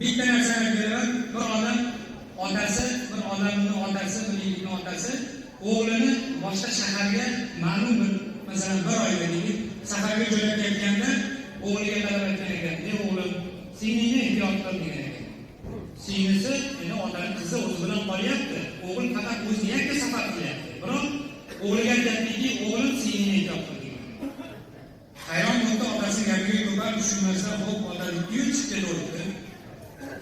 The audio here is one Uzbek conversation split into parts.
Bitta narsani beraman, bir odam otasi, bir odamni otasi, bir yigitni otasi o'g'lini boshqa shaharga ma'lum bir, masalan, bir oyga deylik, safarga jo'nab ketganda o'g'liga qarab aytgan ekan: "Ey o'g'lim, singlingni ehtiyot qil", degan ekan. Singlisi endi otani qizi o'zi bilan qolyapti. O'g'il faqat o'zi yakka safar qilyapti. Biroq o'g'liga aytyaptiki: "O'g'lim, singlingni ehtiyot qil", degan. Hayron bo'ldi, otasi gapiga ko'p ham tushunmasdan, "Xo'p, ota", debdiyu, chiqib ketaveribdi.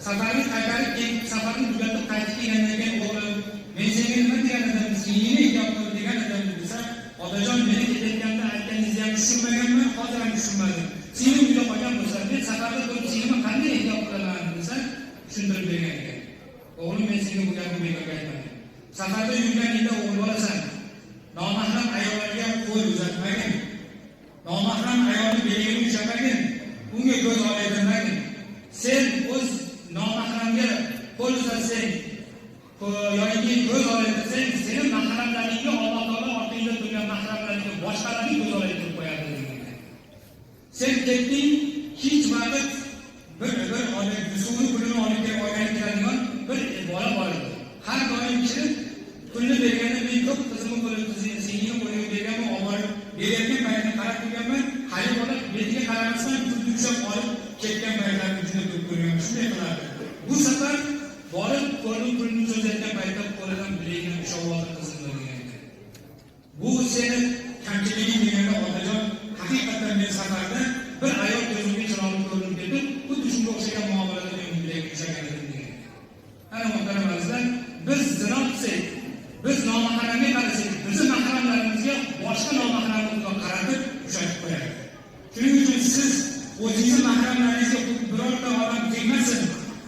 Safarni qaytarib kelib, safarni tugatib qaytib kelgandan keyin: "O'g'lim, men senga nima degan edim, singlingni ehtiyot qil degan edim", desa: "Otajon, meni ketayotganda aytganingizni ham tushunmaganman, hozir ham tushunmadim. Singlim uyda qolgan bo'lsa, men safarda turib singlimni qanday ehtiyot qilaman?" desa, tushuntirib bergan ekan: "O'g'lim, men senga bu gapni bekorga aytmadim. Safarda yurganingda o'g'il bolasan, nomahram ayollarga qo'l uzatmagin, nomahram ayolni beligini ushamagin, unga ko'z olaytirmagin. Sen o'z nomahramga qo'l uzatsang yoki ko'z olaytirsang, seni mahramlaringga Alloh taolo orqangda turgan mahramlaringga boshqalarning ko'z olaytirib qo'yadi", degan ekan. "Sen ketding, hech vaqt bir olib suvni pulini olib kelib olgani keladigan bir bola bor edi. Har doim kirib pulni berganda, men ko'p qizimni qo'li, singlini qo'liga berganman, olib borib berayotgan paytini qarab turganman. Haligi bola betiga qaramasdan pulni ushlab olib ketgan paytlarini juda ko'p ko'rganman. Shunday qilardi. Bu safar borib qo'lini, pulni cho'zayotgan paytda qo'lidan, bilagidan ushlab oldi qizimni", degan ekan. "Bu seni kamchiliging", deganda: "Otajon, haqiqatdan men safarda bir ayol ko'zimga chiroyli ko'rinib ketib, xuddi shunga o'xshagan muomalada men uni bilagini ushlagan edim", degan ekan. Ana, muhtaram azizlar, biz zino qilsak, biz nomahramga qarasak, bizni mahramlarimizga boshqa nomahramni Xudo qaratib ushatib qo'yadi. Shuning uchun siz o'zingizni mahramlaringizga birorta odam tegmasin,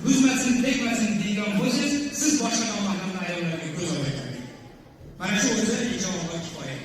buzmasin, tegmasin deydigan bo'lsangiz, siz boshqa nomahram ayollarga ko'z olaytirmang. Mana shu o'zi inshaalloh kifoya.